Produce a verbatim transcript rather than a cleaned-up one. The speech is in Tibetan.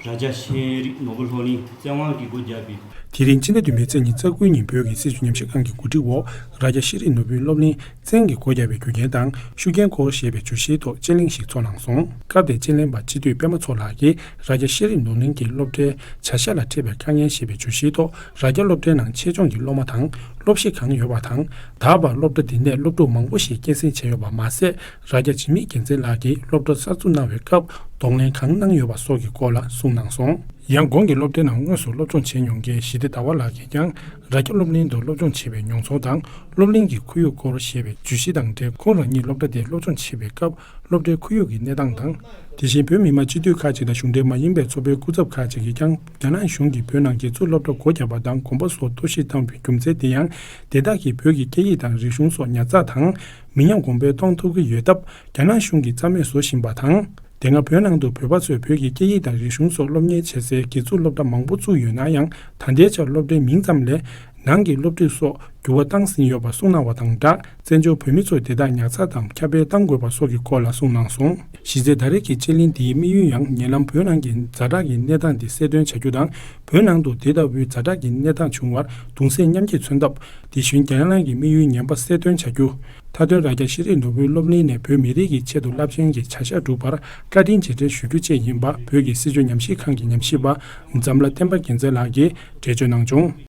རྭ་རྒྱ་ཤེས་རིག་ནོར་བུ་སློབ་གླིང་བཙན་དབང་གིས་སྒོ་བརྒྱབ་པའི། དེ་རིང་ཕྱི་ཟླ་བདུན་པའི་ཚེས་ཉི་ཤུ་རྩ་དགུའི་ཉིན་བོད་ཀྱི་སྲིད་བྱུས་ཉམས་ཞིབ་ཁང་གི་གོ་སྒྲིག་འོག་རྭ་རྒྱ་ཤེས་རིག་ནོར་བུའི་སློབ་གླིང་བཙན་གྱིས་སྒོ་བརྒྱབ་པའི་རྒྱུ་རྐྱེན་དང་ཤུགས་རྐྱེན་སྐོར་ཞེས་པའི་བརྗོད་གཞིའི་ཐོག་དཔྱད་གླེང་ཞིག་ཚོགས་གནང་སོང་། སྐབས་དེར་དཔྱད་གླེང་པ་སྤྱི་འཐུས་པད་མ་མཚོ་ལགས་ཀྱིས་རྭ་རྒྱ་ཤེས་རིག་ནོར་གླིང་གི་སློབ་གྲྭའི་བྱ་གཞག་ལ་འཕྲད་པའི་དཀའ་ངལ་ཞེས་པའི་བརྗོད་གཞིའི་ཐོག་རྭ་རྒྱ་སློབ་གྲྭའི་ནང་ཆེད་སྦྱོང་གི་སློབ་མ་དང་སློབ་གཞི་གང་ཡོད་པ་དང་། ད་བར་སློབ་གྲྭ་འདི་ནས་སློབ་ཕྲུག་མང་པོ་ཞིག་སྐྱེད་སྲིང་བྱས་ཡོད་པ་མ་ཟད། རྭ་རྒྱ་འཇིགས་མེད་རྒྱལ་མཚན་ལགས་ཀྱིས་སློབ་གྲྭ་གསར་འཛུགས་གནང་བའི་སྐབས་གདོང་ལེན་གང་གནང་ཡོད་པ་སོགས་ཀྱི་སྐོར་ལ་གསུངས་གནང་སོང་། ཡང་གོང་གི་སློབ་གྲྭའི་ནང་དངོས་སུ་སློབ་སྦྱོང་བྱས་མྱོང་མཁན་ཞི་བདེ་ཟླ་བ་ལགས་ཀྱིས་ཀྱང་རྭ་རྒྱ་སློབ་གླིང་དུ་སློབ་སྦྱོང་བྱས་པའི་མྱོང་ཚོར་དང་སློབ་གླིང་གི་ཁོར་ཡུག་སྐོར་ཞེས་པའི་བརྗོད་གཞི་དང་འབྲེལ། ཁོང་རང་ཉིད་སློབ་གྲྭ་དེར་སློབ་སྦྱོང་བྱེད་པའི་སྐབས་སློབ་གྲྭའི་ཁོར་ཡུག་གི་གནས་སྟངས་དང་། དེ་བཞིན་བོད་མི་མང་སྤྱི་འཐུས་ཁག་ཅིག་དང་གཞུང་འབྲེལ་མ་ཡིན་པའི་ཚོགས་པའི་སྐུ་ཚབ་ཁག་ཅིག་གིས་ཀྱང་རྒྱ་ནག་གཞུང་གིས་བོད་ནང་སྒེར་གཙོའི་སློབ་གྲྭ་སྒོ་བརྒྱབ་པ་དང་དགོངས་པ་སོགས་གཏོར་བཤིག་བཏང་བའི་རྒྱུ་མཚན་དེ་ཡང་དེ་དག་གིས་བོད་ཀྱི་སྐད་ཡིག་དང་རིག་གཞུང་སོགས་ཉར་ཚགས་དང་མི་ཉམས་གོང་འཕེལ་གཏོང་ཐུབ་ཀྱི་ཡོད་སྟབས་རྒྱ་ནག་གཞུང་གིས་རྩ་མེད་བཟོ་བཞིན་པ་དང་། དེ་སྔ་བོད་ནང་དུ་བོད་པ་ཚོས་བོད་ཀྱི་སྐད་ཡིག་དང་རིག་གཞུང་སོགས་སློབ་གཉེར་བྱེད་སའི་སྒེར་ཚུགས་སློབ་གྲྭ་མང་པོ་བཙུགས་ཡོད་ན་ཡང་ད་ལྟའི་ཆར་སློབ་གྲྭའི་མིང་ཙམ་ལས་ནང་གི་སློབ་ཁྲིད་སོགས་འགྱུར་བ་བཏང་ཟིན་ཡོད་པ་གསུངས་གནང་བ་དང་སྦྲགས། བཙན་བྱོལ་བོད་མི་ཚོས་དེ་དག་ཉར་ཚགས་དང་ཁྱབ་སྤེལ་གཏང་དགོས་པ་སོགས་ཀྱི་སྐོར་ལ་གསུངས་གནང་སོང་། གཞི་རྩའི་ད་རེས་ཀྱི་དཔྱད་གླེང་འདིའི་དམིགས་ཡུལ་ཡང་ཉེ་ལམ་བོད་ནང་གི་ཛ་དྲག་གི་གནས་སྟངས་དེ་གསལ་སྟོན་བྱ་རྒྱུ་དང་། བོད་ནང་དུ་དེ་ལྟ་བུའི་ཛ་དྲག་གི་གནས་སྟངས་བྱུང་བར་གདུང་སེམས་མཉམ་སྐྱེད་མཚོན་ཐབས། དེ་བཞིན་རྒྱ་ནག་གི་དམིགས་ཡུལ་ངན་པ་གསལ་སྟོན་བྱ་རྒྱུ། མཐའ་དོན་རྭ་རྒྱ་ཤེས་རིག་ནོར་བུའི་སློབ་གླིང་ནས་བོད་མི་རིགས་ཀྱི་ཆེད་དུ་རླབས་ཆེན་གྱི་བྱ་གཞག་སྒྲུབ་པར་བཀའ་དྲིན་རྗེས་དྲན་ཞུ་རྒྱུ་བཅས་ཡིན་པ་བོད་ཀྱི་སྲིད་བྱུས་ཉམས་ཞིབ་ཁང་གི་ཉམས་ཞིབ་པ་འཛམ་ལྷ་བསྟན་པ་རྒྱལ་མཚན་ལགས་ཀྱིས་འགྲེལ་བརྗོད་གནང་བྱུང་།